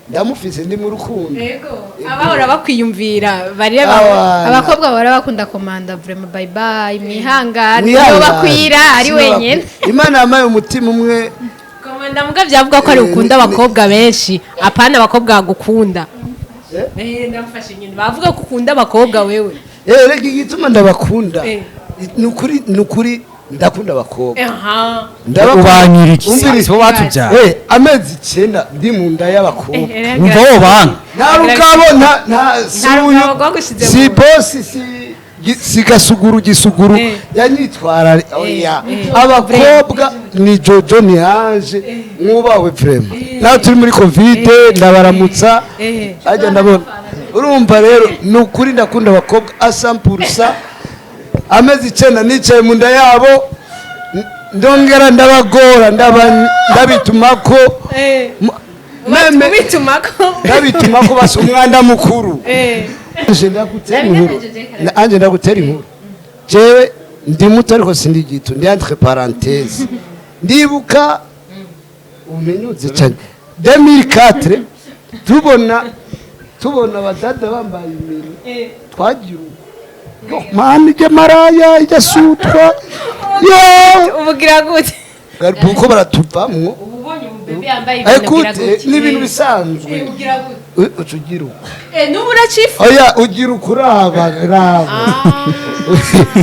Ndamufise, ndi mu rukundo. Yego, abahora bakwiyumvira barire. Abana. Abakobwa bahora bakunda komanda, vraiment, bye bye, mwihangane. Mwihangane. Niyo bakwira ari wenyine. Imana yamaye umutima umwe. Komanda, muga byavuga ko ari ukunda abakobwa benshi, apana abakobwa bagukunda. Eh? Eh, ndamufashe nyine, bavuga ko ukunda abakobwa wewe. Eh, reka, igituma ndabakunda, nukuri nukuri ndakunda abakobwa. Ndabakunda. Ubanyira iki? Umviriza. Sibo batubyaye. Eh, amezi 9 ndi mu nda y'abakobwa. Wumva wo banga? Nta rugabo, nta si Nta uyu rugabo rwagushize si mu nda. Bosi si si gasuguru gisuguru yanyitwara, oya. Abakobwa ni Jojo, ni Ange, mwubawe vraiment. Nawe turi muri Covid, ndabaramutsa ajya ndabona. Urumva rero, ni ukuri ndakunda abakobwa asampurusa. Amezi 9 nicaye mu nda yabo, ndongera ndabagora, ndabitumako. Même Ubitumako? Ndabitumako basi umwanda mukuru. Anje ndagutera inkuru. Anje ndagutera inkuru. Jewe ndi muto ariko sindi gito, ndi entre parenthèse. Ndibuka umenyuze cyane 2004, tubona abadada bambaye imini, twagira uko: "Mani, ijya maraya, ijya sutwa yo." Ubugira gute? Kuko baratuvamwo. Ubonye umubebe yambaye ibintu, ugira Écoute, gute? ni ibintu bisanzwe. Ugira gute? Uca ugira uko. Eh, n'ubu uracifu? Oya, ugira uko, uraba raba,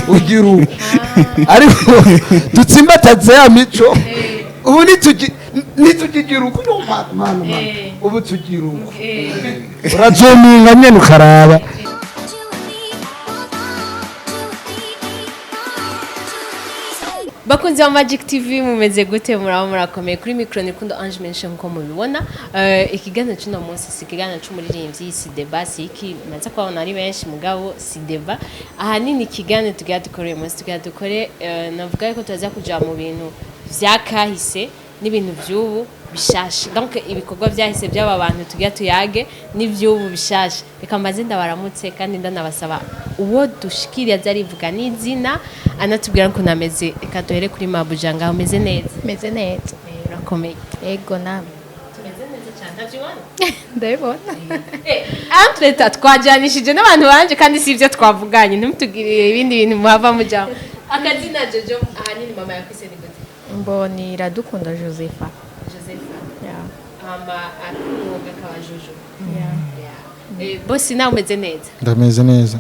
ugira uko, ariko dutsimbataze ya mico. Ubu nitukigira uko, no mana, mana, mana. Ubu tugira uko, urazuminga nyene ukaraba. Bakunzi ba Magic TV, mumeze gute? Muraba murakomeye? Kuri micro ni Kundo Ange Menshi. Nkuko mubibona, ikiganiro cy'uno munsi si ikiganiro c'umuririmbyi, si débat, si iki maze kubabona ari benshi, mugabo si débat. Ahanini ikiganiro tugira dukore uyu munsi, tugira dukore, navuga yuko turaza kuja mu bintu vyakahise n'ibintu vy'ubu bishasha, donc ibikorwa vyahise by'aba bantu tugira tuyage n'ivy'ubu bishasha. Reka mbaze ndabaramutse, kandi ndanabasaba uwo dushikiriye aza arivuga n'izina, anatubwira ukuntu ameze. Reka duhere kuri Mabuja. Ngaho umeze neza? Meze neza. Urakomeye? Ego, nawe? Tumeze neza cyane, ntabyibona? Ndabibona. Entre twajanishije n'abantu banje, kandi si ibyo twavuganye, ntimutugirire ibindi bintu muhava mujamo. Akazina Jojo, ahanini mama yakwise ni gute? Mboni Iradukunda Josepha. Josepha. Yeah. Hama akumwuga akaba Jojo. Yeah. Eh, bosi, nawe umeze neza? Ndameze neza.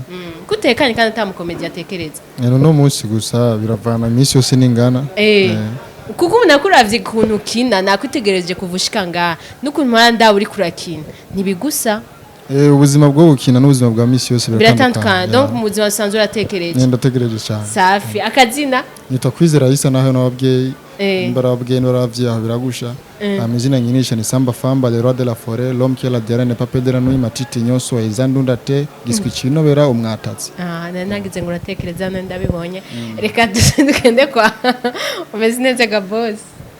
Kutekanye kandi atamukomedi atekereza? Rero uno munsi gusa, biravana, iminsi yose ningana. Kuko ubu nakuravye ukuntu ukina, nakwitegereje kuva ushika ngaha n'ukuntu mpora ndaba uriko urakina, ntibigusa. Ubuzima bwo gukina n'ubuzima bwa misi yose biratandukana. Biratandukana. Donc mu buzima busanzwe uratekereje? Ndategereje cyane. Safi. Akazina? Nitwa Kwizera Isa, naho n'ababyeyi n'ababyeyi n'abavyeyi aho biragusha. Amazina nyinisha ni Samba Famba, le roi de la forêt, l'homme qui a la diarrhée n'est pas peur de la nuit, matiti nyonso ezandunda te giswi cinobera umwatatsi. Ah, nari nagize ngo uratekereza, none ndabibonye. Reka tugende kwa umeze neza ga boss?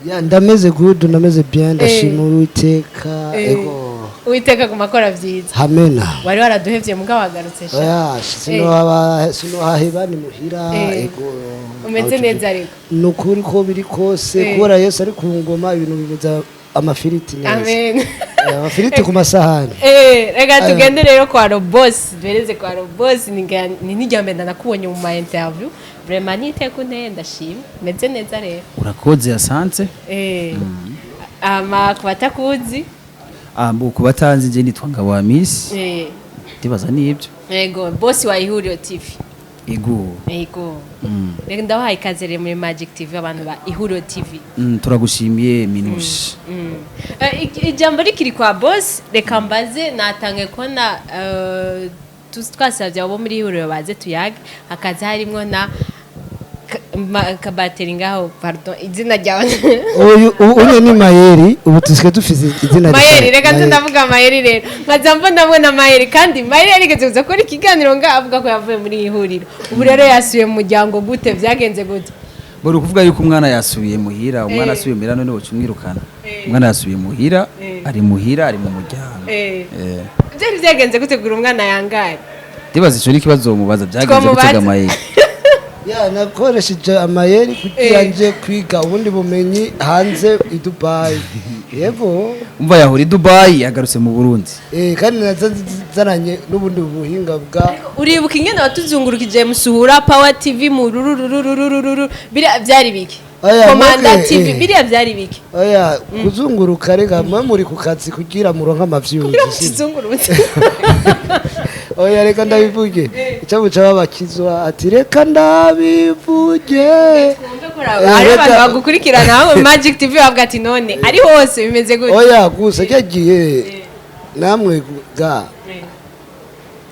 Ya, ndameze good, ndameze bien, ndashima Uwiteka. Ego. Uwiteka ku makora vyiza. Hamena. Wari waraduhevye, mugabo wagarutse sha. Oya, sinohaba, sinohaheba, ni muhira. Ego. Umeze neza ariko? Ni ukuri ko biri kose, kubera Yesu ari ku ngoma, ibintu bimeze amafiriti neza. Amen. Amafiriti ku masahani. Eh, reka tugende rero kwa Robos, duhereze kwa Robos. Ni n'irya mbere nakubonye mu ma interview, vraiment niteka unteye, ndashima. Meze neza rero? Urakoze, asante. Eh, ama ku batakuzi? Mbu ku batanzi, je nitwa Ngabo wa Miss. Ndibaza nibyo. Yego, boss wa Ihuriro TV. Ego. Yego. Reka ndabahaye ikaze rero muri Magic TV, abantu ba Ihuriro TV. Turagushimiye Minushi. Ijambo rikiri kwa boss, reka mbaze. Natangiye kubona, twasabye abo muri Ihuriro baze tuyage, hakaza harimwo na kabateri ngaho, pardon, izina ryawe? Uyu uyu ni Mayeri, ubu tusigaye dufise izina Mayeri, reka nze Mayeri. Ndavuga Mayeri rero, nkaza mbona mbona Mayeri, kandi Mayeri yarigeze kuza gukora ikiganiro nga avuga ko yavuye muri iri huriro. Ubu rero yasubiye mu muryango gute? Byagenze gute? Bari ukuvuga yuko umwana yasubiye muhira, umwana asubiye muhira, none woca umwirukana? Umwana yasubiye muhira, ari muhira, ari mu muryango. Byari byagenze gute kugira umwana yangare? Ndibaza ico n'ikibazo mubaza, byagenze Twamubaza. gutega Mayeri. Ya, nakoresheje amayeri kugira nje kwiga ubundi bumenyi hanze i Dubai, yego. Umva, yahora i Dubai, yagarutse mu Burundi. Kandi nazananye n'ubundi buhinga bwa Uribuka ingene watuzungurukije musuhura Power TV mu rururururururu? Biriya byari biki? Oya, Komanda mwebwe, TV. Biriya byari biki? Oya, kuzunguruka, reka mwe muri ku kazi kugira muronke amavyuzi, sivyo? Tuzungurutse. Oya, reka ndabivuge, icyo buca babakizwa ati reka ndabivuge. Hari abantu bagukurikirana hamwe Magic TV bavuga ati none ari hose bimeze gutya. Oya, gusa cyagiye namwe ga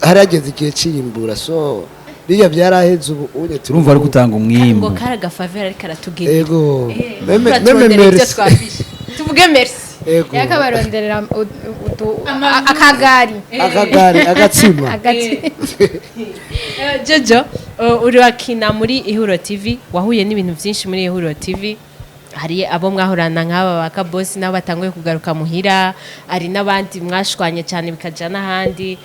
harageze igihe c'iyimbura, so bijya byaraheze, ubu unye turi Turumva ari gutanga ngo umwimbu. Kari agafavera ariko aratubwira. Ego, même même. Turaturondera ibyo Merci. twafishe, tuvuge merci. Ego. Yakabaronderera akagari. Akagari, agatsima. Agati. Jojo, urakina muri Ihuro TV, wahuye n'ibintu byinshi muri Ihuro TV. Hari abo mwahorana nk'aba ba Kabosi nabo batanguye kugaruka muhira, hari n'abandi mwashwanye cyane bikaja n'ahandi.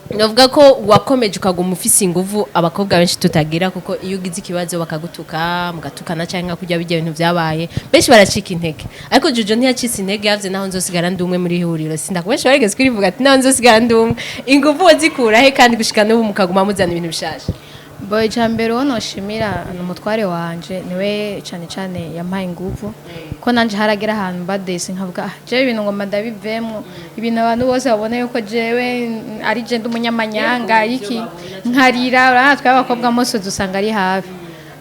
Navuga ko wakomeje ukaguma ufise inguvu abakobwa benshi tutagira, kuko iyo ugize ikibazo bakagutuka, mugatukana cyangwa kujya bijya ibintu byabaye, benshi baracika intege. Ariko Jojo ntiyacitse intege, yavuze naho nzosigara ndi umwe muri ihuriro. Sindaku benshi barigeze kurivuga ati naho nzosigara ndi umwe. Inguvu wazikura he kandi gushika n'ubu mukaguma muzana ibintu bishasha? Bo, icambere uwo noshimira ni umutware wanje, niwe cyane cyane yampaye inguvu, ko nanje haragera ahantu badesi nkavuga: "Ah, jewe ibintu ngoma ndabivemwo, ibintu abantu bose babona yuko jewe ari je ndi umunyamanyanga iki", nkarira. Urabona twe abakobwa mose dusanga ari hafi,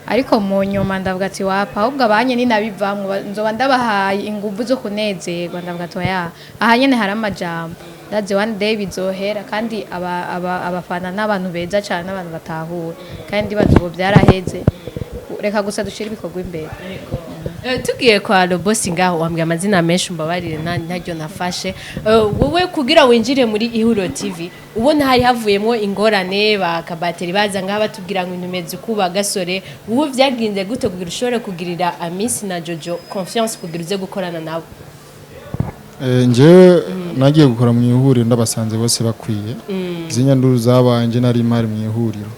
ariko mu nyuma ndavuga ati wapa, ahubwo abanye ninabivamwo nzoba ndabahaye inguvu zo kunezerwa. Ndavuga ati oya, aha nyene hari amajambo, ndazi one day bizohera, kandi abafana n'abantu beza cyane, n'abantu batahura, kandi ndibaza ubu byaraheze, reka gusa dushire ibikorwa imbere. Tugiye kwa Robosi ngaho, wambwiye amazina menshi, umbabarire ntaryo nafashe. Wowe kugira winjire muri Ihuriro TV ubona hari havuyemo ingorane, ba Kabateri baza ngaha batubwira ngo ibintu bimeze uku, ba Gasore, wowe vyagenze gute kugira ushobore kugirira Amisi na Jojo confiance kugira uze gukorana nabo? Njyewe nagiye gukora mu ihuriro ndabasanze bose bakwiye. Zinyanduru zabanje nari imari mu ihuriro.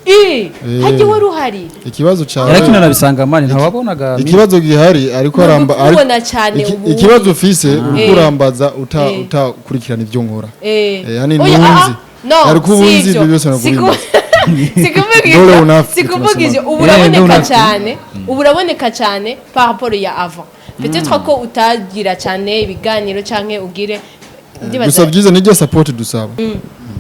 Hajye wari uhari? Ikibazo cyawe Yarakina na Bisangamani, ntawabonaga. Ikibazo gihari ariko aramba Ntabwo cyane ubu. Ikibazo ufise, uriko urambaza uta utakurikirana ibyo nkora. Yani Oya, ntunzi. No, Ariko ubu si nzi ivyo. ibyo byose nakurimbaza. Sikuvuga Dore ivyo. unafite Sikuvuga ivyo. tunasema. Ubu uraboneka unafite. cyane, ubu uraboneka cyane par rapport ya avant, peut-être ko utagira cyane ibiganiro canke ugire ndibaza. Gusa byiza niryo support dusaba.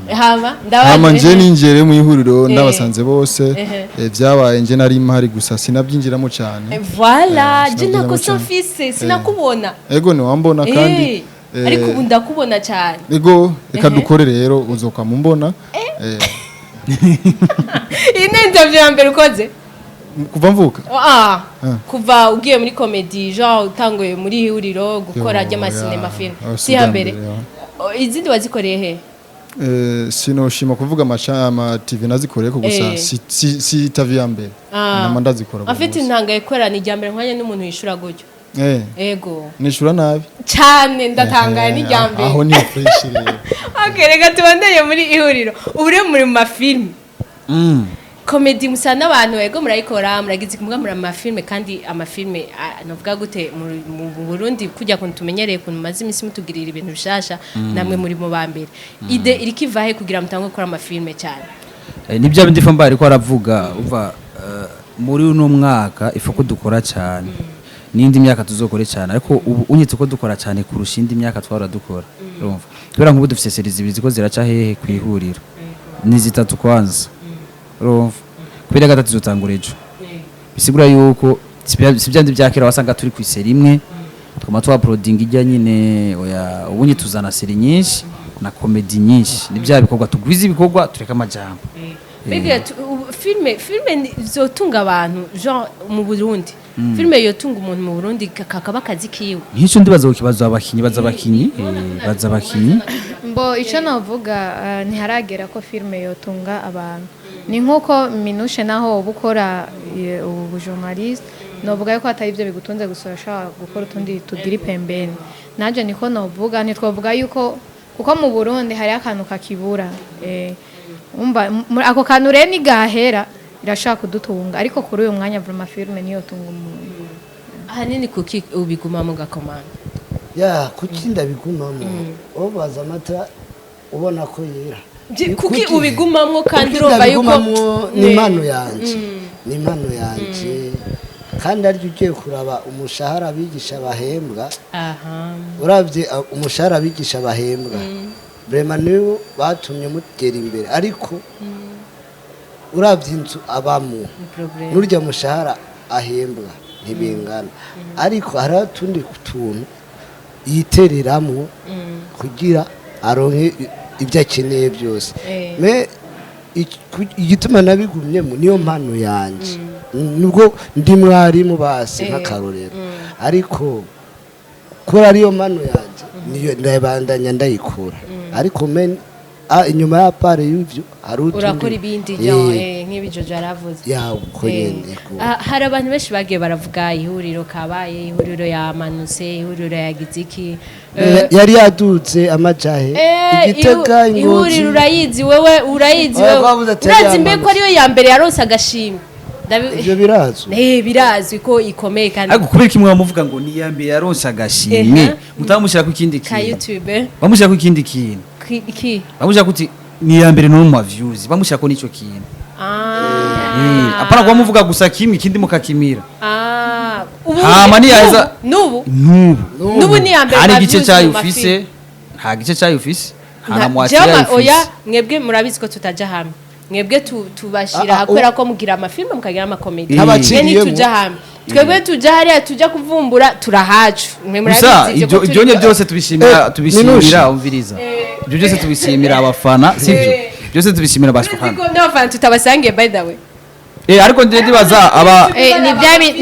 Hama Hama ndabaje. nje ninjere mu ihuriro ndabasanze bose. Vyabaye nje nari mpari, gusa sinabyinjiramo cyane. Voilà, je Sinabyinjiramo nakosa cyane. mfise sinakubona. Ego, niwambona kandi. Ariko ubu ndakubona cyane. Ego, reka dukore rero, uzoka mumbona. Iyi ni interview ya mbere ukoze? Kuva mvuka. Ah, Ah. kuva ugiye muri comedy, genre utanguye muri ihuriro gukora Yo, ry'amasinema, ya. film. Ah, Si ya ubwa mbere? mbere, ya. Oh, izindi wazikoreye he? Sinoshima kuvuga ama TV nazikoreye ko, gusa si interview ya mbere. Ah. Nama ndazikora buri Afite munsi. intanga ikorana ijya mbere nkwanya n'umuntu yishura gutyo. Ego. Nishura nabi. Cyane, ndatangaye, n'ijya mbere. Aho ni fresh rero. Okay, reka tubandanye muri ihuriro. Ubu rero muri mu mafilme, comedy musa n'abantu, ego murayikora, muragize kumwe muri amafilme, kandi amafilme navuga gute, mu Burundi kujya kuntu tumenyereye, kuntu maze iminsi mutugirira ibintu bishasha, namwe muri mu ba mbere. Idée iriko ivahe kugira mutange gukora amafilme cyane? Nibyo bindi Famba ariko aravuga, uva muri uno mwaka ifu ko dukora cyane, n'indi myaka tuzokore cyane, ariko ubu unyitse ko dukora cyane kurusha indi myaka twahora dukora, urumva, kubera nk'ubu dufite séries zibiri ziko ziraca hehe ku ihuriro, ni zitatu kwanza, urumva, kubera gatatu zotangura ejo, bisigura yuko si byandi bya kera wasanga turi ku i série imwe twama twa-uploadinga ijya nyine. Oya, ubu tuzana série nyinshi na comédie nyinshi, ni bya bikorwa, tugwize ibikorwa, tureke amajambo. Mbega filme zotunga abantu, genre mu Burundi, filme yotunga umuntu mu Burundi kakaba akazi kiwe? Nk'icyo ndibaza kukibazo abakinyi, baza abakinyi, baza abakinyi. Mbo icyo navuga, ntiharagera ko filime yotunga abantu. Ni nk'uko minushe naho uba ukora ubu bujournaliste, novuga yuko atari ibyo bigutunze gusa, urashobora gukora utundi tudiri pembeni. Nanjye niko novuga, ntitwavuga yuko kuko mu Burundi hariho akantu kakibura, umva, ako kantu rero nigahera. Irashaka kudutunga, ariko kuri uyu mwanya vraiment filime niyo tunga umuntu. Ahanini kuki ubigumamo gakomanda? Ya, kuki ndabigumamo? Ubaza amata ubona ko yera. Kuki ubigumamwo kandi Kuki urumva yuko ndabigumamwo? Ni impano yanje, ni impano yanje, kandi aryo ugiye kuraba umushahara abigisha bahembwa, uravye umushahara abigisha bahembwa, vraiment nibo batumye mutera imbere, ariko uravye inzu abamo Ni problème. n'urya mushahara ahembwa ntibingana, ariko hariho utundi tuntu yitereramwo kugira aronke ibyo akeneye byose. Mais igituma nabigumyemo, niyo mpano yanje, nubwo ndi mwarimu basi nk'akarorero, ariko kuri ariyo mpano yanje niyo ndabandanya ndayikura, ariko men inyuma ya part y'ivyo hari utundi. Urakora ibindi byo nk'ibijojo yaravuze. Ya, uko nyene Ah, hari abantu benshi bagiye baravuga ihuriro kabaye, ihuriro yamanutse, ihuriro yagize iki. Yari yadutse amajahe Igitega, Ihuriro Ingozi. Urayizi wewe, urayizi Oya, wewe. bavuze ati yari Urazi mbe ko yamanutse. ariyo ya mbere yaronse agashimwe? Ivyo birazwi. Birazwi ko ikomeye kandi. Ariko kubera kimwe bamuvuga ngo ni iya mbere yaronse agashimwe, mutamushyira ku kindi Ka kintu. YouTube. Bamushyira ku kindi kintu. Iki? Bamushyira kuti ni iya mbere no mu ma views, bamushyira ko n'icyo kintu. Apana kuba muvuga gusa kimwe, ikindi mukakimira. Ah, ubu Hama niyaheza- nubu N'ubu nubu ni iya mbere nta ma n'igice views cyayo mu ma ufise, film. nta gice cyayo ufise, nta na moitié Jewe yayo oya, ufise. Mwebwe murabizi ko tutaja hamwe, mwebwe tubashira Ah, ah, kubera ko mugira amafilme, mukagira amakomedi. Mwe Ntabaciriyemo. ntituja hamwe, twebwe tuja hariya, tuja kuvumbura, turahacu. Mwe Gusa murabizi ibyo ko ibyo nye byose tubishimira, tubishimira Minouche. umviriza, ibyo byose tubishimira abafana, sibyo? Byose tubishimira Urazi abafana. ko n'abafana tutabasangiye, by the way. Ariko ndiye ndibaza aba Ni bya ni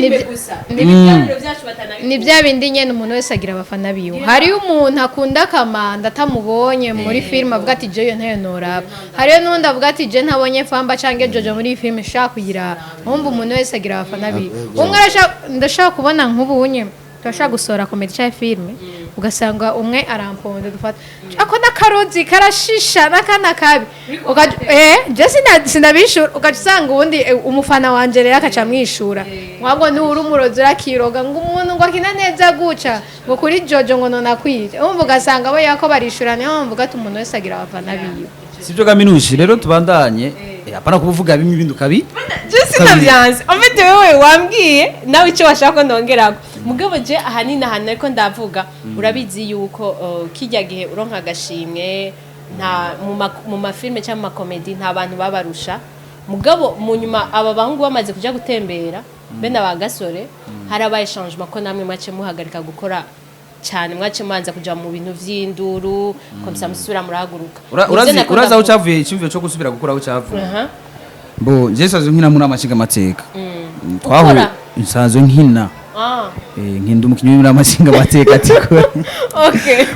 ni bya bindi nyene, umuntu wese agira abafana biwe. Hariyo umuntu akunda akamanda, atamubonye muri filime avuga ati: "Jeyo ntayo noraba." Hariyo n'undi avuga ati: "Je ntabonye Famba canke Jojo muri iyi filime nshaka kuyiraba." Wumva, umuntu wese agira abafana biwe. Umwe arashaka, ndashaka kubona nk'ubunye turashaka gusohora comédie cyangwa filime, ugasanga umwe aramponda, dufata ako n'akarozi karashisha n'akana kabi. Je sinabishura, ugaca usanga uwundi umufana wanje rero akaca amwishura wabwo nturi umurozi, urakiroga ngo umuntu ngo akina neza guca ngo kuri Jojo ngo nonakwica. Wumva, ugasanga bo yako barishura. Niyo mpamvu ati umuntu wese agira abafana biwe. Sibyo gaminushi? Rero tubandanye. Apana kuvuga bimwe ibindi ukabi Je sinavyanze. En fait, wewe wambwiye nawe icyo washaka ko nongerako, mugabo je ahanini ahantu ariko ndavuga, urabizi yuko kijya gihe uronka agashimwe, nta mu mafilme cyangwa mu makomedi nta bantu babarusha. Mugabo mu nyuma aba bahungu bamaze kuja gutembera bene aba gasore, harabaye changement ko namwe mwace muhagarika gukora cyane, mwace mubanza kuja mu bintu vy'induru comme ça musubira murahaguruka. Nivyo Urazi nako urazi aho ndavuga. cyavuye icyumviro cyo gusubira gukora, aho cyavuye? Aha. Bo je sanzwe nkina muri amashinga amateka twahuye. Ukora? Nsanzwe nkina. Nkinda umukinnyi muri amashinga amateka atikora.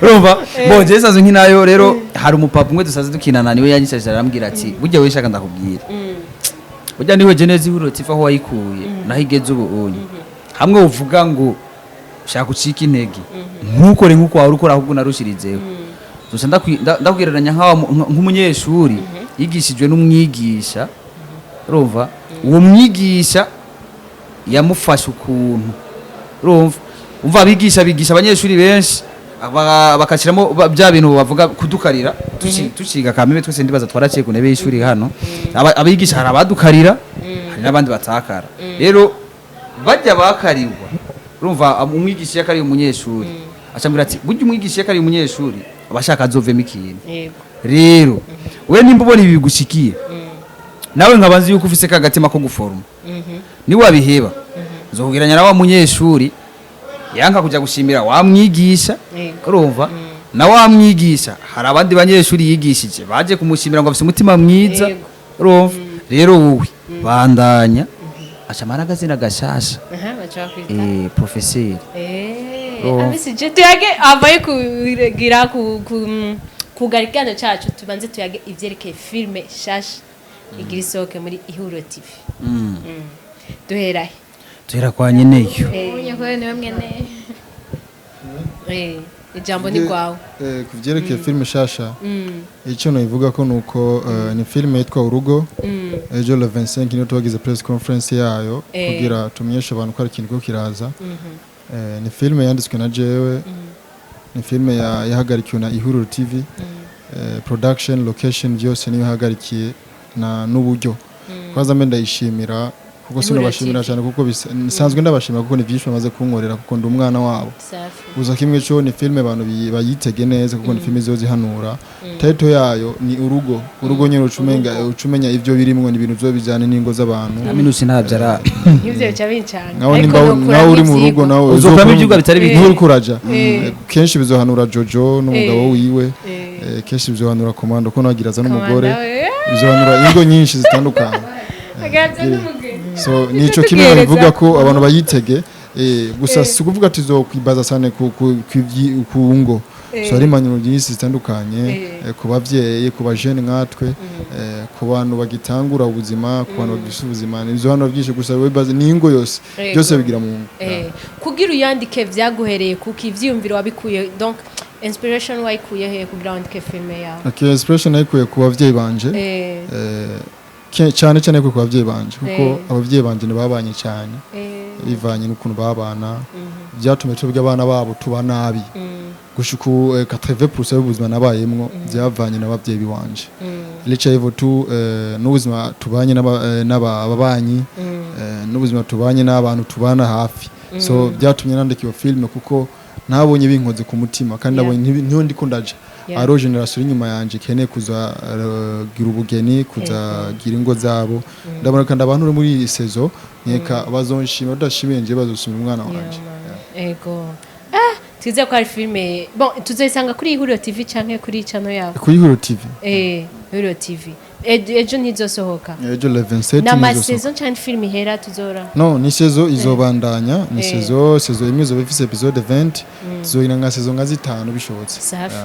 Urumva, bo je sanzwe nkinayo. Rero hari umupapa umwe dusanzwe dukinana, niwe yanyicashije arambwira ati: "Burya we shaka ndakubwira, burya niwe neza ihuriro TV aho wayikuye naho igeze ubu unye, hamwe uvuga ngo ushaka ucika intege, ntukore nk'uko wari ukora, ahubwo unarushirizeho." Gusa ndakwigereranya nk'umunyeshuri yigishijwe n'umwigisha. Urumva, uwo mwigisha yamufashe ukuntu, urumva, umva, abigisha bigisha abanyeshuri benshi bakashyiramo bya bintu bavuga kudukarira. Tuciga kameme twese, ndibaza twaraciye ku ntebe y'ishuri hano. Abigisha hari abadukarira, hari n'abandi batakara. Rero bajya bakarirwa, urumva, umwigisha iyo akariye umunyeshuri acambwira ati: "Burya umwigisha iyo akariye umunyeshuri aba ashaka azovemo ikintu." Rero we nimba ubona ibi bigushikiye, nawe nkaba nzi yuko ufise kagatima ko guforoma, niwabiheba nzokugeranya na wa munyeshuri yanka kuja gushimira wa mwigisha. Urumva, na wa mwigisha hari abandi banyeshuri yigishije baje kumushimira ngo afise umutima mwiza. Urumva rero, wowe bandanya, acamara agazina gashasha. Aha, baca bakwita Professeur. Oh. Abisi je tuyage avaye kugira kugara ikiganiro cacu, tubanze tuyage ivyerekeye filme shasha igira isohoke muri Ihuriro TV. Duherahe? Tuhera kwa nyeneyo. Ubonye ko niwe mwene. Ijambo ni rwawe. Ku vyerekeye filime shasha, icyo noyivuga ko nuko ni filime yitwa Urugo. Ejo le 25 niyo twagize press conference yayo kugira tumenyeshe abantu ko ari ikintu ko kiraza. Ni filime yanditswe na jewe, ni filime yahagarikiwe na Ihuriro TV. Production, location, byose niyo yahagarikiye na n'uburyo. Kwanza mbe ndayishimira kuko Ihuriro sinabashimira TV. cyane kuko nsanzwe ndabashimira kuko ni byinshi bamaze kunkorera kuko ndi umwana wabo. Safi. Gusa kimwe cyo ni filime abantu bayitege neza kuko ni filime izozihanura. Title yayo ni Urugo. Urugo nyine ucumenya ivyo birimwo, ni ibintu byo bijyanye n'ingo z'abantu. Minusi ntabyara. Nk'ivyo bica bincanga. Nawe Ariko nimba nokura nawe uri mu rugo nk'ivyigwa. nawe Uzokuramo ivyigwa bitari bike. Nturi kuraja. Kenshi bizohanura Jojo n'umugabo wiwe. Kenshi bizohanura Komando ko nagiraza n'umugore. Komanda we. Bizohanura ingo nyinshi zitandukanye. Aganza n'umugore. So nico kimwe Tugereza. babivuga ko abantu bayitege. Gusa si ukuvuga ati kwibaza cyane ku ngo. So hari impanuro nyinshi zitandukanye ku bavyeyi, ku bajene nkatwe, ku bantu bagitangura ubuzima, ku bantu bagifise ubuzima. Ni hano byinshi gusa wibaza ni ingo yose. Byose bigira mu ngo. Kugira uyandike vyaguhereye kuki? Ivyiyumviro wabikuye, donc inspiration wayikuye he kugira wandike filme yawe? Okay, inspiration nayikuye ku bavyeyi banje. Cyane cyane ku bavyeyi banje kuko abavyeyi banje ntibabanye cyane. Bivanye n'ukuntu babana byatumye twebwe abana babo tuba nabi. Gushika ubu 80% y'ubuzima nabayemwo byavanye n'abavyeyi biwanje. Licha hivyo tu n'ubuzima tubanye n'ababanyi, n'ubuzima tubanye n'abantu tubana hafi. So byatumye nandika iyo filme kuko ntabonye binkoze ku mutima kandi nabonye niho ndiko ndaja. Aro generation inyuma yanje ikeneye kuza gira ubugeni, kuza gira ingo zabo. Ndabona kandi abantu uri muri iyi saison nkeka bazonshima, badashimiye nje bazoshimira umwana wanje. Ego, twizeye ko ari filme bon tuzoyisanga kuri Ihuriro TV canke kuri channel yawe? Kuri Ihuriro TV. Ihuriro TV. Ejo ntizosohoka? Ejo le 27 n'ama nizosohoka. saison canke filme ihera tuzora? No, ni saison izobandanya, ni saison imwe izoba ifise episode 20, tuzoyina nka saison nka zitanu bishobotse. Safi.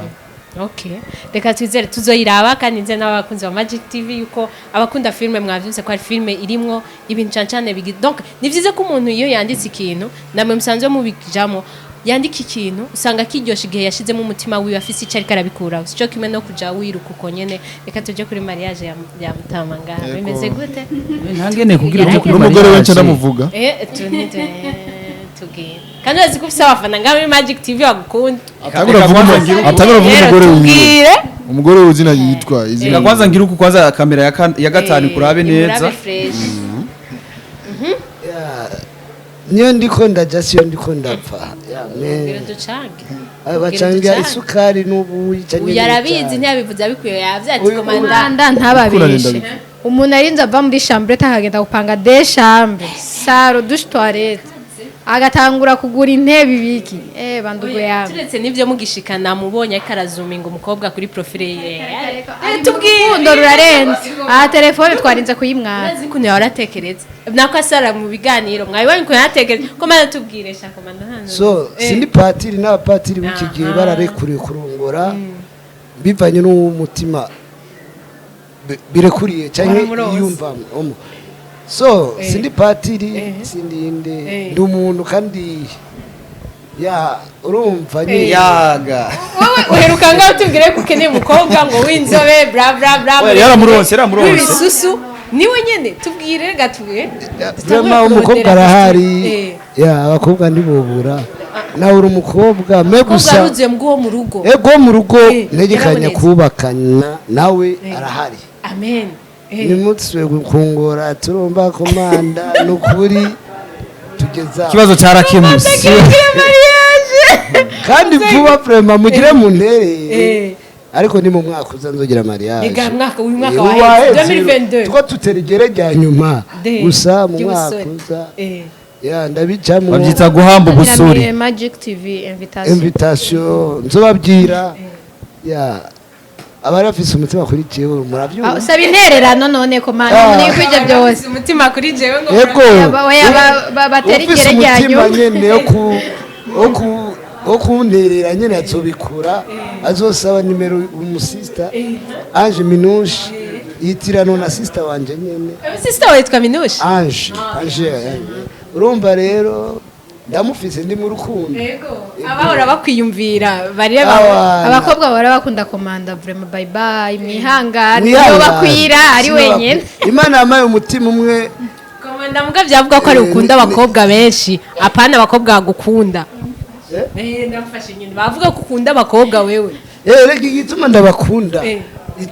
Okay, reka twizere tuzoyiraba kandi nze n'abakunzi ba Magic TV yuko abakunda filme mwavyumvise ko ari filme irimwo ibintu cane cane donc ni vyiza ko umuntu iyo yanditse ikintu, namwe musanzwe mubijamo, yandika ikintu usanga kiryoshe igihe yashizemo umutima wiwe, afise ico ariko arabikuraho, sico kimwe no kuja wiruka uko nyene. Reka tuje kuri mariage ya Mutamanga. Yego. Bimeze gute? Ntangene kugira uje kuri N'umugore we mariage. nca ndamuvuga. Tugende kandi urazi ko ufise abafana ngaha muri Magic TV bagukunda. Atangura avuga Rero umugore wiwe. tubwire. Umugore we izina yitwa izina. Reka kwanza ngira uku, kwanza kamera ya gatanu kurabe neza. Imurabe fresh. Niyo ndiko ndaja siyo ndiko ndapfa. Ya, Bwira ducange. Bacanga ducange. isukari n'ubuyi canke Uyu arabizi. n'icayi. Ntiyabivuze abikuye, yavyatse. Komanda. Komanda, ntababeshe, umuntu arinze ava muri chambre akagenda gupanga de chambre, salon, douche, toilette, agatangura kugura intebe, ibiki, bandugu yawe. Turetse n'ivyo mugishikana mubonye ariko arazuminga umukobwa kuri profile ye. Tubwire, urukundo rurarenze aha, telefone twarinze kuyimwara. Urazi ukuntu yahora atekereza nako asara mu biganiro, mwabibonye ukuntu yaratekereza. Komanda, tubwire sha komanda hano. So sindi patiri, n'abapatiri b'iki gihe bararekuriye kurongora bivanye n'umutima birekuriye canke Waramuronse. yiyumvamo omo. So sindi patiri, sindi inde, ndi umuntu kandi ya urumva nyine. Yaga. Wowe uheruka ngaho tubwire ko ukeneye umukobwa ngo w'inzobe, bla bla bla. Oya, yaramuronse, yaramuronse. W'ibisusu niwe nyene, tubwire gatuye. Vraiment umukobwa arahari, ya abakobwa ntibobura, nawe uri umukobwa me Umukobwa gusa. aruzuye mbw'uwo mu rugo. Ego, mu rugo ntegekanya yarabonetse. kubakana nawe arahari. Amen. Nimutswe kungora, turumva komanda nukuri tugeza Ikibazo cyarakemutse. Kandi vuba vraiment mugire mu ntere. Ariko ni mu mwaka uza nzogira mariage. Ega mwaka, uyu mwaka Eh, waheze waheze. 2022. Two tutera igere rya nyuma gusa mu mwaka ry'ubusore. uza ya ndabicamwo. Babyita guhamba ubusore. Magic TV invitation. Invitation nzobabwira ya abari bafise umutima kuri jewe murabyumva. Ah, usaba intererano none komanda Ah. muri kwije byose. Umutima kuri jewe ngo Ego. Oya, batera Ufise igere rya umutima nyuma. nyene wo kunterera nyene azobikora, azosaba nimero umusista Ange Minouche, yitirano na sister wanje nyene. Sister witwa Minouche? Ange, Ange, urumva rero. Ndamufise, ndi mu rukundo. Yego, abahora bakwiyumvira barire. Abana. Abakobwa bahora bakunda komanda, vraiment, bye bye, mwihangane. Mwihangane. Niyo bakwira ari wenyine. Imana yamaye umutima umwe. Komanda, muga byavuga ko ari ukunda abakobwa benshi, apana abakobwa bagukunda. Ndamufashe nyine, bavuga ko ukunda abakobwa wewe. Reka, igituma ndabakunda,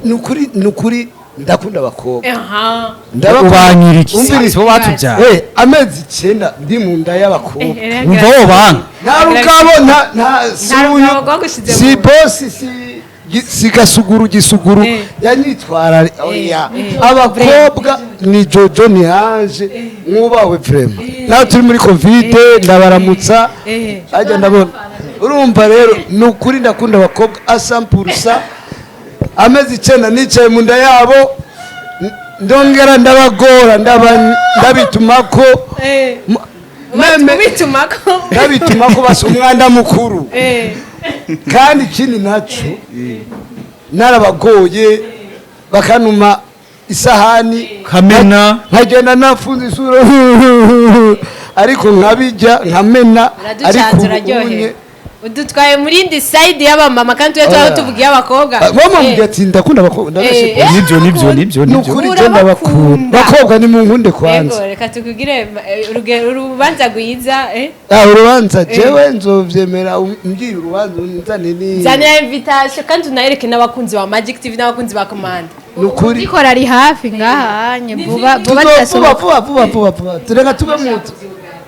nukuri nukuri ndakunda abakobwa. Ndabakunda. Ubanyira iki? Umviriza. Sibo batubyaye. Amezi 9 ndi mu nda y'abakobwa. Wumva wo banga. Nta rugabo, nta si Nta uyu rugabo rwagushize si mu nda. bosi, si si gasuguru gisuguru yanyitwara, oya. Abakobwa ni Jojo, ni Ange, mwubawe vraiment. Nawe turi muri Covid, ndabaramutsa. Ajya ndabona, urumva rero, ni ukuri ndakunda abakobwa asampurusa. Amezi 9 nicaye mu nda yabo, ndongera ndabagora, ndabitumako. Même Ubitumako. Ndabitumako basa umwanda mukuru. Kandi ikindi naco, narabagoye bakanuma isahani. Kamena. Nkagenda nafunze isura, ariko nkabijya nkamena, ariko Uraducanze. ubu Uraryohewe. unye Udutwaye muri indi side y'abamama, kandi tujya tuba Oya. tuvuga iy'abakobwa. Mama mubwira ati ndakunda abakobwa, ndabeshe. Nibyo, nibyo, nibyo, Ni nibyo. ukuri je ndabakunda. Urabakunda. Bakobwa, ni munkunde kwanza. Yego, reka tukugire urubanza rwiza. Ah, urubanza jewe nzovyemera, mbwiye urubanza nzane ni Nzanira invitation, kandi unayereke n'abakunzi ba Magic TV n'abakunzi ba Command. Ni ukuri. Zikora ari hafi ngaha nye, vuba vuba. Tuzo vuba. Zirasohoka. Vuba vuba vuba vuba, reka tuve mu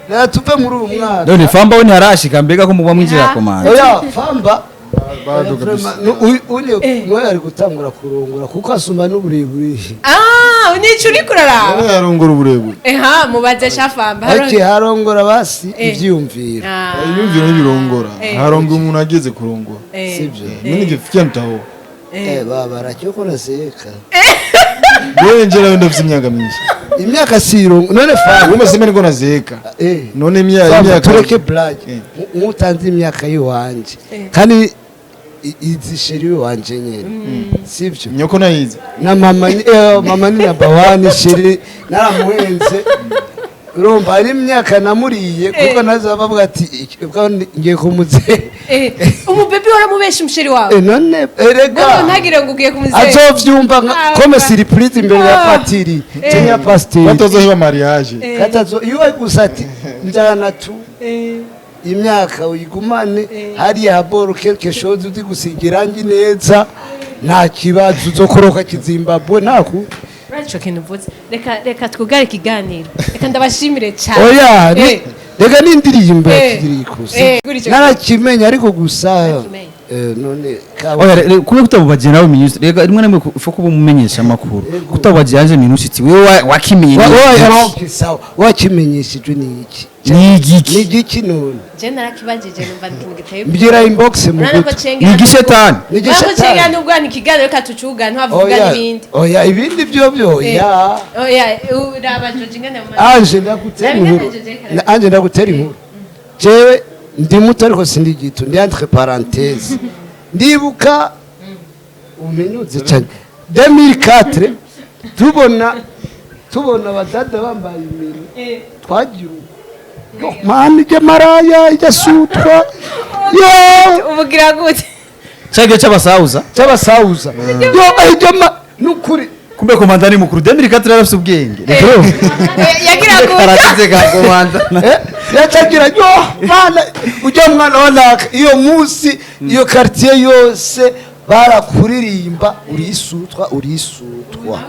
reka tuve muri uyu mwaka. None Famba we ntiharashika, mbega ko muba mwinjira komanda? Oya, Famba. Baduga bisa. Ule mwe ari gutangura kurongora kuko asumba n'uburebure. Ah, unica uri kuraraba. Yari yarongora uburebure. Eha, mubaze shafamba. Ati harongora basi ivyiyumviro. Ah, Iyumviro n'ibirongora, harongora umuntu ageze kurongora. Sivyo? Mimi nikifikia mtaho. Baba aracyokora seka. Wewe njera ndafite imyaka myinshi. Imyaka sirongo none Famba. Wumva sema niko nazeeka. None Famba, imyaka tureke blague. Nkutanze imyaka yiwanje kandi izi chérie wanje nyene, sivyo? Nyoko nayize. Na mama ni mama ni number one chérie, naramuhenze. Urumva hari imyaka namuriye kuko naza bavuga ati ubwo ngiye kumuze. Umubebi waramubesha umuchéri wawe? None erega Ngo ntagire ngo ugiye kumuzera. Azovyumva Ah, comme ah. surprise imbere ya Ah. patiri cyangwa ya pasiteri. Batozoheba mariage. Katazo iyo gusa ati njyana tu imyaka uyigumane hariya haboro quelque chose uzi gusiga irangi neza, nta kibazo, uzokoroka kizimbabwe ntaku. Ico kintu uvuze, reka twugare ikiganiro, reka ndabashimire cyane. Oya, reka n'indirimbo ya Kikiriku Kuri ico narakimenya ariko gusa Narakimenya. None Oya, kuba kutabubagira nawe minyusi, rega rimwe na rimwe ufo kuba umumenyesha amakuru kutabubagira anje minusi iti wewe wakimenye ni igiki? Sawa, wakimenyeshejwe ni iki? Ni igiki? Ni igiki none? Je narakibajije, numva ikintu giteye Mbwira inbox mu Urabona ko gutwi. cenge Ni igishetani. Ni Urabona ko cenge igishetani. nubwo ni ikiganiro, reka tucuga ntiwavuga Oya, n'ibindi. oya, ibindi byo byo ya. Oya, uraba Jojo ingene mu Anje ndagutera Nabigana inkuru. Jojo kare. Anje ndagutera inkuru. Jewe ndi muto ariko sindi gito, ndi entre parenthèse. Ndibuka umenyuze cyane 2004, tubona abadada bambaye imini, twagira uko mani ijya maraya ijya sutwa yo. Ubugira gute? Cyagihe cy'abasawuza. Cy'abasawuza yo ijya ma nukuri. Kumbe komanda ni mukuru, 2004 yarafise ubwenge. Yagira gute? Karateze ka komanda. Yacagira yo mwana ujya mwana wa naka, iyo munsi iyo quartier yose barakuririmba urisutwa urisutwa.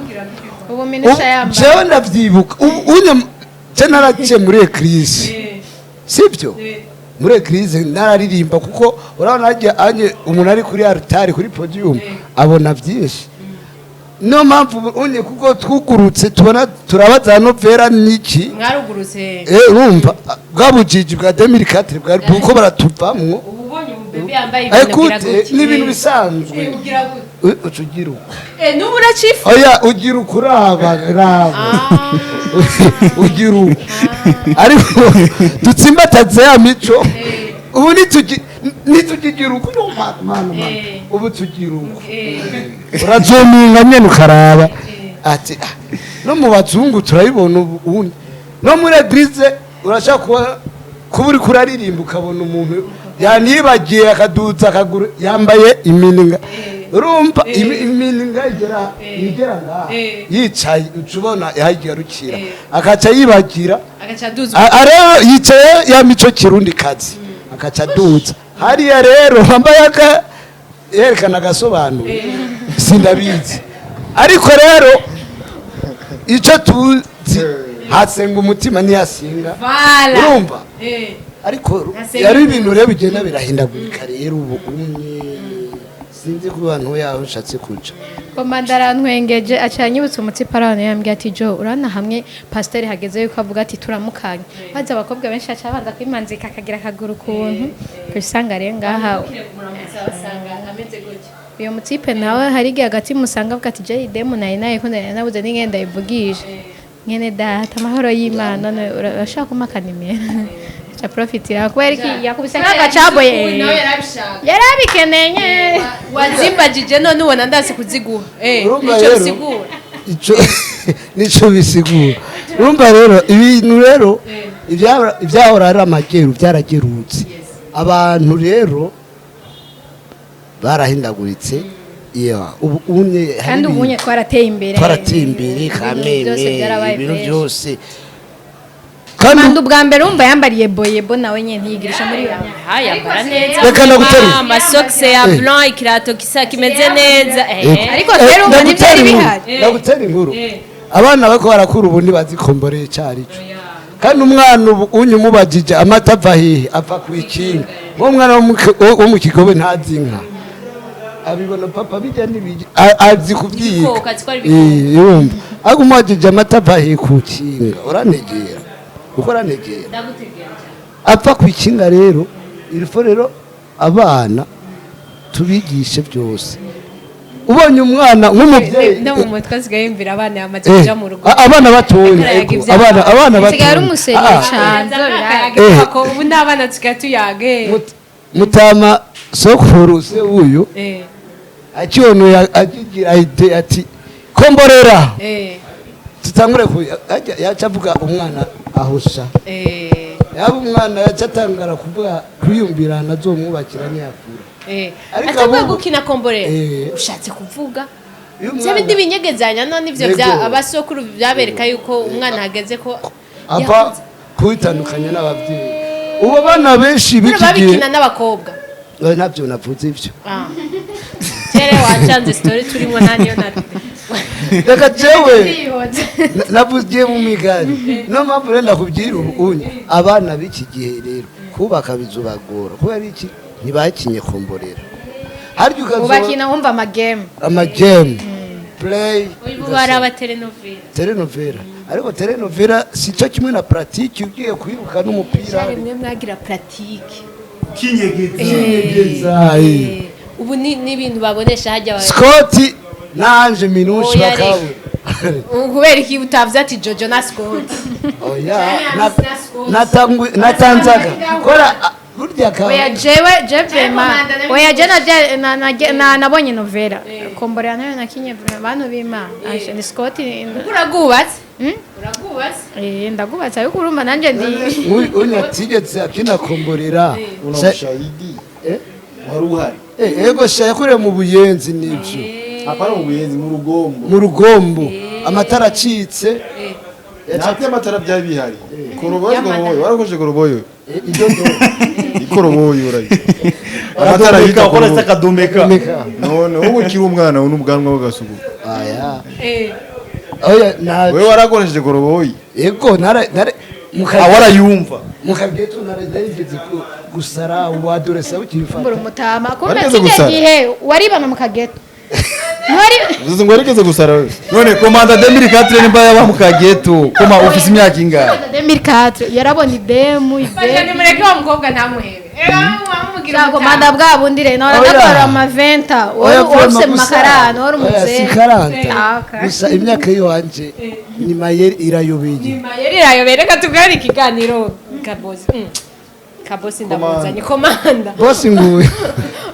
Ubu minisha yambaye. Jewe ndavyibuka. Ubu unye je naraciye muri église, sibyo? Muri église nararirimba kuko urabona harya anye umuntu ari kuri altare, kuri podium, abona byinshi. Niyo mpamvu ubu unye kuko twugurutse tubona turabaza hano vera niki. Mwarugurutse. Urumva bwa bujiji bwa 2004 bwari buko baratuvamwo. Ubu ubonye umubebe yambaye ibintu ugira Écoute, gute? ni ibintu bisanzwe. Ugira gute? Uca ugira uko. N'ubu uracifu. Oya, ugira uko uraba raba, ugira uko, ariko dutsimbataze ya mico. Ubu nitukigira uko yo mana mana mana. Ubu tugira uko, urazominga nyene ukaraba ati "Ah, no mu bazungu turabibona." Ubu ubundi no muri église urashaka kuba Kuba uri kuraririmba ukabona umuntu yanibagiye akaduza akaguru, yambaye imininga, urumva imininga igera ngaha, yicaye, uca ubona yahagarukira akaca yibagira. Agaca aduza. Rero yicaye ya mico kirundi kazi, akaca aduza hariya rero wambaye aka yerekana agasobanuro, sindabizi. Ariko rero icyo tuzi, hasenga umutima ntiyasenga. Voilà. Urumva, ariko Hasenga. yari ibintu rero bigenda birahindagurika. Rero ubu umwe sinzi ku bantu yaho ushatse kuja. Komanda arantwengeje, aca anyibutsa umutsi parano, yambwiye ati: "Jo, urana hamwe pasiteri hageze yuko avuga ati turamukanye, maze abakobwa benshi aca abanza kwimanzika akagira akaguru ukuntu usanga rero ngaha." Basanga ameze gutya. Uyo mutipe nawe hari igihe hagati musanga avuga ati: "Je idemu nari nayikunda, nari nabuze n'ingenda ndayivugisha. Mwene data, amahoro y'Imana, none urashaka kumpa akanimero?" Aca profitira kubera iki yakubise nk'agacaboye. Nawe yarabishaka. Yarabikeneye. Wazimbagije none ubona ndazi kuziguha. Urumva Ico rero, bisigura. Ico nico bisigura. Urumva rero ibintu rero ibyahora ari amageru byaragerutse. Abantu rero barahindaguritse. Iya, ubu unye hari Kandi ubunye twarateye imbere. Twarateye imbere. Ibintu Kameme byose byarabaye ibintu fresh. byose kandi. Kandi ubwa mbere wumva yambariye boyebo, nawe nyine ntiyigirisha muri iyo myaka. Ha, yambara neza. Reka ndaguterure. Amasokisi ya blanc, ikirato kisa kimeze neza. Ariko rero umva Ndagutera ntibyari inkuru. bihari. Ndagutera inkuru. Abana bariko barakura ubu ntibazi komboreye icyo cyo. Kandi umwana ubu unye umubajije amata ava hehe, ava ku ikinga. Nk'umwana wo mu Kigobe ntazi inka, abibona papa bijya n'ibijya, azi kubyiga. Ibikoko, azi ko ari ibikoko. Yumva ariko umubajije amata ava hehe ku kinga, uranegera kuko uranegera. Ndagutegera cyane. Apfa ku ikinga. Rero il faut rero abana tubigishe byose. Ubonye umwana nk'umubyeyi No mu mutwe asigaye yumvira abana yamaze kuja mu rugo. Abana batoya. Ariko Ego, ibyo abana Nsigaye ari batoya. umuseriye cane. Ko ubu n'abana tusigaye tuyage. Mutama sokuru se uyu akibona akigira idée ati: "Komborera." Tutangure ku yaca avuga umwana ahusha. Yaba umwana yaca atangara kuvuga kwiyumvira nazomwubakira ntiyakura. Ariko Atavuga gukina komborera. Eh. Ushatse kuvuga Iyo bya umwana bindi binyegezanya none ivyo bya Yego. abasokuru byabereka yuko umwana hageze ko apfa yakuze. kwitandukanya n'ababyeyi. Ubu abana benshi Bino b'iki gihe babikina n'abakobwa. Ntabyo navuze ibyo. Ah. Kera wacanze story turimo nta niyo na Reka jewe navugiye mu migani. Niyo mpamvu rero ndakubwira ubu unye abana b'iki gihe rero kubaka bizubagora. Kubera iki? Ntibakinye komborera. Harya ukazoba Ubakina wumva amagame. Amagame play. Ubu bari abatelenovela. Telenovela, ariko telenovela si cyo kimwe na pratique. Ugiye kwiruka n'umupira. Rimwe mwagira pratique. Kinyegeza. Ubu ni n'ibintu babonesha hajya Scott nanje Minushi Oya, bakabu. Kubera iki utavuze ati Jojo na Scott? Oya, natanzaga kora burya ka Oya, jewe je vraiment, oya, je nabonye novela komborera nayo nakinye vraiment, bantu b'Imana. Ashe, ni Scott. Uragubatse? Hmm? Uragubatse? Eh, ndagubatse, ariko urumva nanje ndi Uyu atigeze akina komborera. Una ushahidi? Eh? Wari uhari? Ego sha, yakorewe mu Buyenzi nivyo. Hapana mu Buyenzi, mu Rugombo. Mu Rugombo amatara acitse. Nta amatara byari bihari. Koroboyo, koroboyo warakoresheje koroboyo? Idodo. Ikoroboyo urayi amatara yita ukora koroboyo. akadumeka. Meka. None wowe ukiri umwana n'ubwanwa bw'agasuku. Aya. Eh. Oya na Wewe warakoresheje koroboyi? Ego, nara Aho arayumva. Mukageto narigeze gusara wadoresa ukifata. Mbura umutama kumbe. Warigeze Kijya gusara? gihe waribana mu kageto Ntiwari Uzi ngo warigeze gusara wewe? None komanda 2004 nimba yaba mu kageto, koma ufise imyaka ingahe? 2004 yarabona idemu. Basha. Idemu. Nimureke wa mukobwa ntamuhebe. Wamubwira. Ntabwo manda bwa bundi rero nawe Oya. ndakora amaventa. Oya, Wari ufise mu gusa- makarano, wari Oya, si umuzehe. karanta. Ah, okay. Gusa imyaka yiwanje ni mayeri irayobeye. Mayeri irayobeye. Reka tugare ikiganiro kabosi. Kabosi ndamuzanye komanda. Bosi nguyu.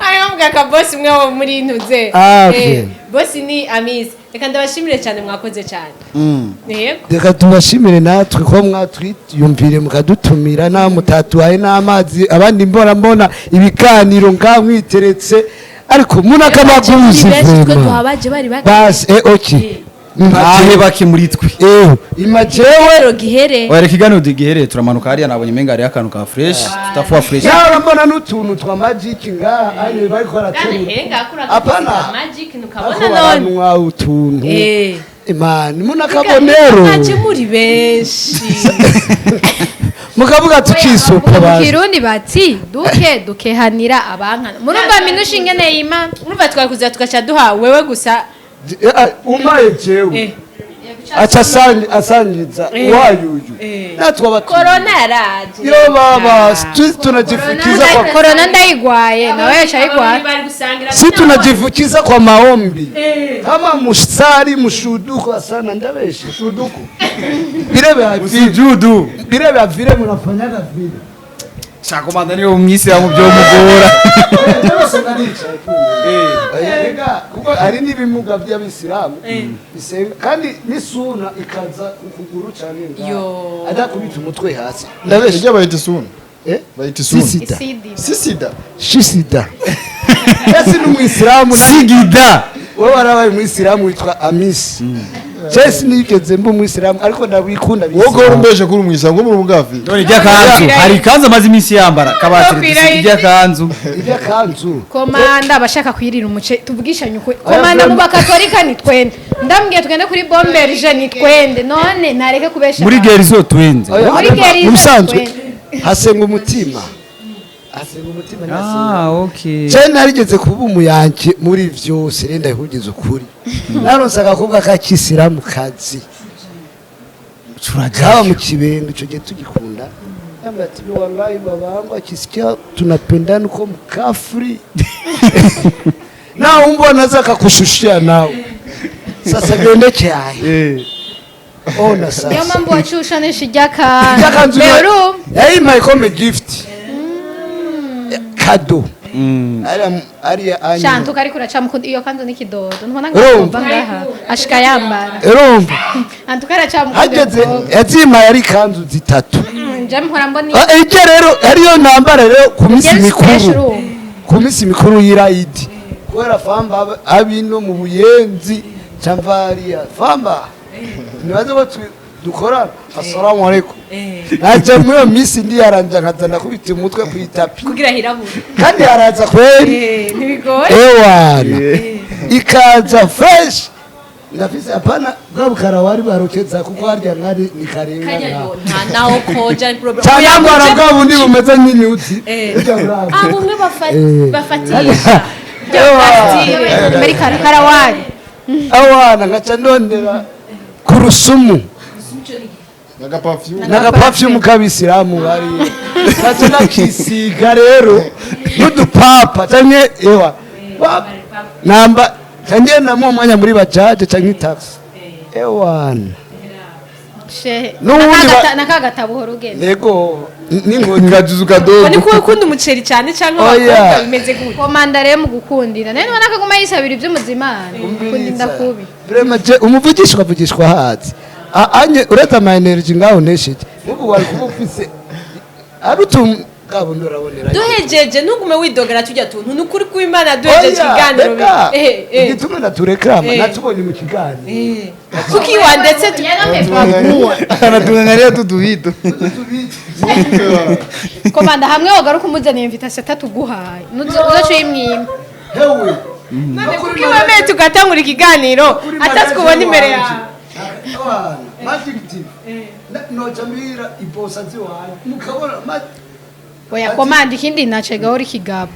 Ariyo mbwa kabosi umwe wo muri ntuze. Ah, okay. Bosi ni Amis. Reka ndabashimire cyane, mwakoze cyane. Yego. Reka tubashimire natwe ko mwatwiyumvire mukadutumira, nta mutatuhaye n'amazi, abandi mbora mbona ibiganiro ngaha mwiteretse, ariko munakamaguzi. Benshi twe Vraiment. tuhabaje bari bake. Basi, okay. Ahe bake muri twe. Imajewe. Rero gihere. Oya, reka iganiro gihereye, turamanuka hariya, nabonye umenga hariyo akantu ka fresh, tutafuwa fresh. Yaba mbona n'utuntu twa magic ngaha anye bariko Bwana baraterura. henga kuri Apana. magic nukabona Ako none. baranywa utuntu. Imana munakabonero. Mwaje muri benshi. Mukavuga tukisupa Mu bazi. Kirundi bati duke dukehanira abankana, murumva minusha ingene y'Imana. Urumva twakuza tugaca duha wewe gusa. Umaye jewe. Aca asangiza wayuyu. Natwe abatu. Corona yaraje. Yo baba, sisi tunajifukiza kwa Korona ndayigwaye, nawe yaca ayigwaye. Bari gusangira. Si tunajifukiza kwa maombi. Kama musari mushuduko sana ndabeshe. Mushuduko. Birebe vile. Usijudu. Birebe vile mnafanyaga vile. Shakomanda niyo umwisilamu byo mugora. Erega kuko hari n'ibimuga by'abisilamu bisenga kandi n'isuna ikaza ukuguru cyane. Yo. Adakubita umutwe hasi ndabesha. Ijya bayita isuna. Eh? Bayita isuna. Sisida. Sisida. Shisida ese ni umwisilamu? Sigida. Wowe warabaye umwisilamu witwa Amisi. Chese nigeze mba umwisilamu, ariko ndabikunda. Wowe ko urumbeshe kuri umwisilamu ngo muri umugafi. None ijya kanzu, hari ikanzu amaze iminsi yambara kabatire, ijya kanzu. Ibyo kanzu. Komanda abashaka kwirira umuce, tuvugishanye ukuri, komanda, mu bakatolika ni twende, ndambwiye tugende kuri bomberje ni twende, none ntareke kubesha Muri abantu. gerizo twenze. Oya, Muri gerizo mu bisanzwe twende. hasenga umutima, hasenga umutima ntihasenga. Ah, okay. Je narigeze kuba umuyanke muri vyose, renda ndakubwiza ukuri, naronse agakobwa k'akisilamu kazi kaba mu Kibenga, ico gihe tugikunda. Yambwira ati: "Wallahi babangu akisikia tunapendana uko mkafri na umbwa anaweza akakushushia nawe, sasa gende cyayi ona." Niyo Sasa mpamvu wacushanisha ijya kanzu. Ijya Beru. Yayimpaye comme gift, cadeau, ariya ariya anya. Shantu kari kuracamukunda iyo kanzu n'ikidodo ntubona Urumva? ngo ngaha ashika yambara. Urumva? Antu karacamukunda. Hageze yazimpaye ari ikanzu zitatu. Nje mpora mbona. Ah, ijya rero ariyo ntambara rero ku minsi Yes, fresh mikuru. room. Ku minsi mikuru y'irayidi, kubera famba abino mu Buyenzi cyangwa hariya famba nibaze ko dukorana, assalamu alaikum, naje muri iyo minsi ndiyaranja nkaza ndakubita umutwe ku itapi. Kugira hirabura. Kandi haraza kweri. Ntibigoye. Ewana ikaza fresh, ndafise hapana bwa bukara wari barokeza, kuko harya nkari ni karenga. Kanya yo nta naho koja ni problem. Cyangwa bwa bundi bumeze nk'inyuzi. Burya burabyo. Ah, bumwe bafatisha. Ewa. Muri karawari. Awana nkaca ndondera ku rusumu. N'agapafyumu. N'agapafyumu k'abisilamu bari, nkaca nakisiga rero n'udupapa canke ewa namba canke namuha umwanya muri bajaje canke itaxi, ewana. Shehe. N'ubundi Nakagatabo uhora ugenda. Nego n'inkoni. Ngajuzu kadogo. Ni kuba ukunda umuceri cyane cyangwa Oya. abakobwa bimeze gute? Komanda rero mu gukundira nawe nubona akaguma yisabira iby'umuzimana gukunda kubi. Vraiment je umuvugishwa avugishwa hazi. Anye uretse ama energy ngaho nesheje mubu wari kuba ufise ari utum bwabo urabonera. Duhejeje ntugume widogera tujya tuntu, ni ukuri kw'Imana, duhejeje Oya, ikiganiro. reka. Eh. Igituma natureklama natubonye mu kiganiro. Kuki wandetse Anatuangalia tu tuvitu. Komanda hamwe wagaruka umuzaniye invitation atatuguhaye uzoca uyimwima. Hewe. None kuki wemeye tugatangura ikiganiro atatwubona imbere yawe? Abana, Magic TV. Noca mbwira ibosa ziwanyu mukabona Oya komanda, ikindi nacega uri kigabo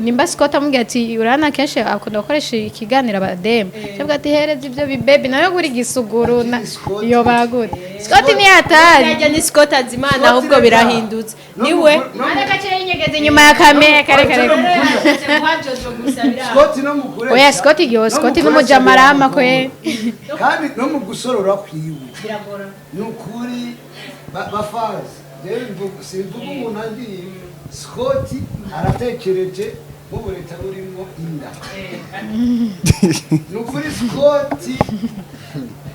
nimba Scott amubwira ati urana kenshi akunda gukoresha ikiganiro abademu cyangwa ati hereza ibyo bibebi nawe guri gisuguru Scott. iyo bagura Scott ni hatari. Yajya ni Scott Azimana ahubwo birahindutse niwe. Arakaciye yinyegeza inyuma ya kamera kare kare. Scott no mukure. Oya Scott yo Scott n'umujamarama kwe. Kandi no mu gusorora kwiwe ni ukuri bafazi. Rero simvuga umuntu agiye, Scott aratekereje. Nk'ubu leta burimo inda, ni ukuri Scott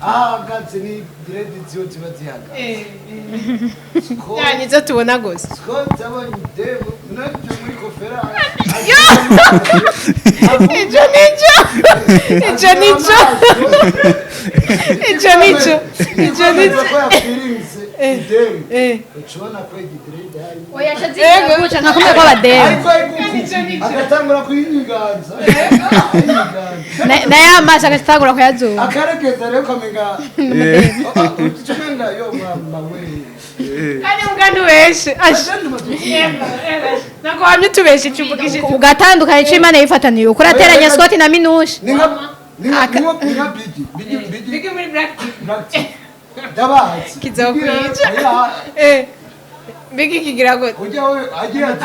ahagaze ni dreads ziyo ziba zihagaze. Scott Nizo tubona gusa. Scott abonye idemu nabyo muri conférence. Ico nico, ico nico, ico nico, ico nico. Ko yafirinze idemu, ucubona ko igidread harimo. Oya, shaziga nka kumwe kw'abademu. Ariko ariko agatangura kuyinyiganza ayinyiganza. Na ya maso agatangura kuyazunga. Akaregeza rero ukamenga umenga yo mwamba we. Kandi mbwa ntubeshe. Ntabwo wamye utubeshe, icyo uvugishije. Ugatandukanya ico Imana yifataniye, uko urateranya Scott na Minushe. Ni nka Bigi Bigi Bigi. Bigi muri Black TV. Black TV. Ndabazi. Kizokwica. Oya, Bigi kigira gute? Ujya we agiye ati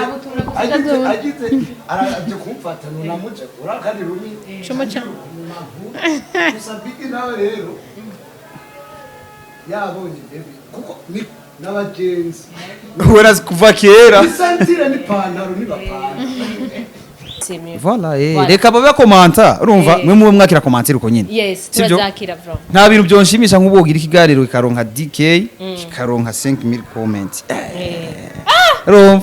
agize araje kumfata nunamuje urakandi rumi. Cumuca. Gusa Bigi nawe rero yabonye baby kuko ni n'abagenzi. Werazi kuva kera. Isantire n'ipantaro nibapana. C'est mieux. Voilà, Voilà. reka babe bakomanta, urumva, mwe mube mwakira commentaire uko nyine. Yes. Sibyo? Turazakira bro. Nta bintu byonshimisha nk'ubu wogira ikiganiro kikaronka DK, kikaronka 5000 comments. Urumva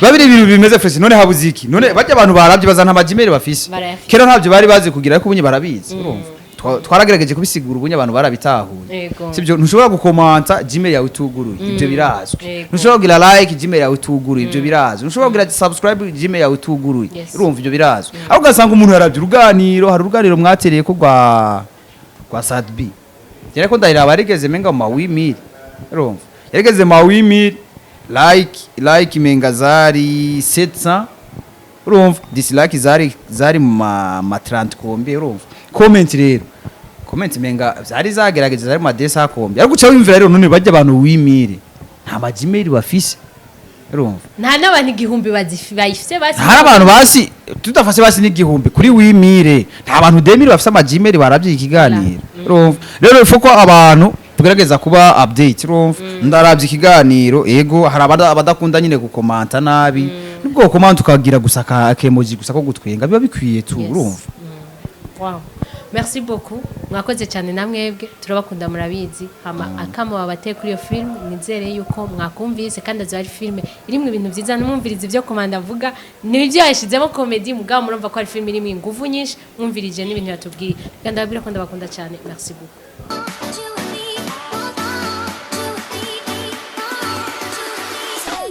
babiri ibintu bimeze fresh. None habuze iki? None bajya abantu baravye bazana amagmail bafise? Barayafise. Kera ntabyo bari bazi kugira, ariko ubunye barabizi. Urumva, twaragerageje kubisigura, ubunye abantu barabitahuye. Sibyo? Ntushobora gukomanta gmail yawe ituguruye, ibyo birazwi. Ntushobora kugira like gmail yawe ituguruye, ibyo birazwi. Ntushobora kugira subscribe gmail yawe ituguruye. Urumva, ibyo birazwi. Aho ugasanga umuntu yaravye uruganiro, hari uruganiro mwatereye ko rwa Sadbi yariko ndahira barigeze menga mu ma 8000. Urumva, yarigeze mu ma 8000 like menga zari 700. Urumva, dislike zari mu ma 30 kombe. Urumva, comment rero, comment menga zari zagerageza zari mu ma 200 kombe. Ariko uca wimvira rero, none bajya abantu 8000 nta ma gmail bafise? Urumva? Nta n'abantu 1000 bayifise basi. Hari abantu basi tudafashe basi n'igihumbi kuri 8000, nta bantu 2000 bafise ama gmail baravye ikiganiro. Urumva rero, ifo ko abantu tugerageza kuba update. Urumva, ndaravye ikiganiro, ego hari abadakunda nyine gukomanta nabi, nubwo komanta ukagira gusa ka emoji gusa ko gutwenga biba bikwiye tu. Urumva. Wow. Merci beaucoup. Mwakoze cyane namwebwe. Turabakunda murabizi. Hama akamo babateye kuri iyo film, nizere yuko mwakumvise kandi azo ari film irimo ibintu byiza. Numviriza ibyo komanda avuga, nibyo yashizemo comedy, mugabo murumva ko ari film irimo ingufu nyinshi, mwumvirije n'ibintu yatubwiye. Kandi ndababwira ko ndabakunda cyane. Merci beaucoup.